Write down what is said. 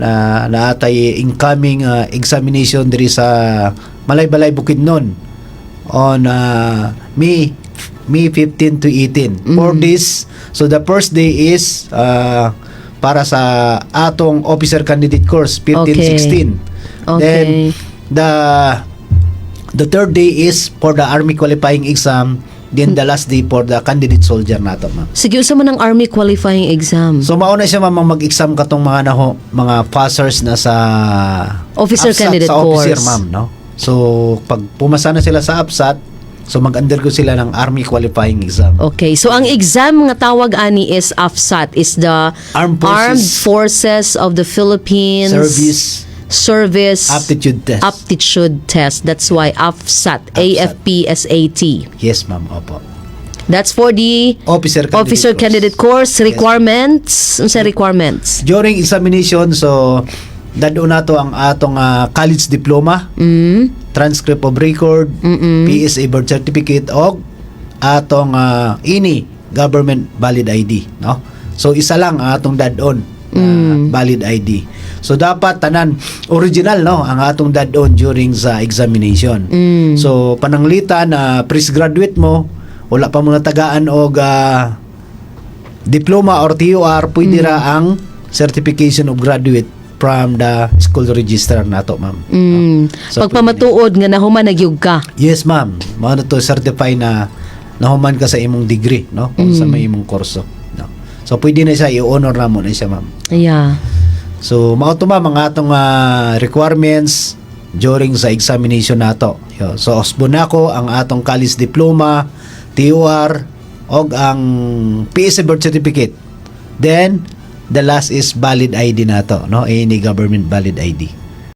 Na naa tay incoming examination diri sa Malaybalay, Bukidnon on May 15 to 18. 4 days. So the first day is para sa atong officer candidate course, 15, 16. Then the third day is for the army qualifying exam, then the last day for the candidate soldier nato, ma'am. Sige, unsa man ang army qualifying exam? So mao na siya, ma'am, ang mag-exam katong mga naho, mga passers na sa Officer AFSAT, candidate sa officer, course. Ma'am, no? So pag pumasa na sila sa AFSAT, so mag-undergo sila ng army qualifying exam. Okay, so ang exam nga tawag ani is AFSAT, is the Armed Forces Armed Forces of the Philippines Service Service Aptitude Test. Aptitude Test. That's why AFSAT, A F P S A T. Yes, ma'am, opo. That's for the Officer candidate officer course. Candidate course requirements. Unsa requirements? During examination, so dad-on nato ang atong college diploma, transcript of record, PSA birth certificate og atong ini government valid ID, no? So isa lang ang atong dad-on valid ID. So dapat tanan original, no, ang atong dad-on during sa examination. So pananglitan na fresh graduate mo, wala pa mo natagaan og diploma or TOR, pwede ra ang certification of graduate from the school registrar nato, ma'am. So, Pagpamatuod nga nahuman na gyud ka. Yes, ma'am. Mao na to, certify na nahuman ka sa imong degree, no? Kung sa may imong kurso, no? So pwede na siya, i-honor na mo na siya, ma'am. So mao to, ma'am, ang atong requirements during sa examination nato. Yo. So usbon nako ang atong college diploma, TOR og ang PSA birth certificate. Then the last is valid ID nato, no? Any government valid ID.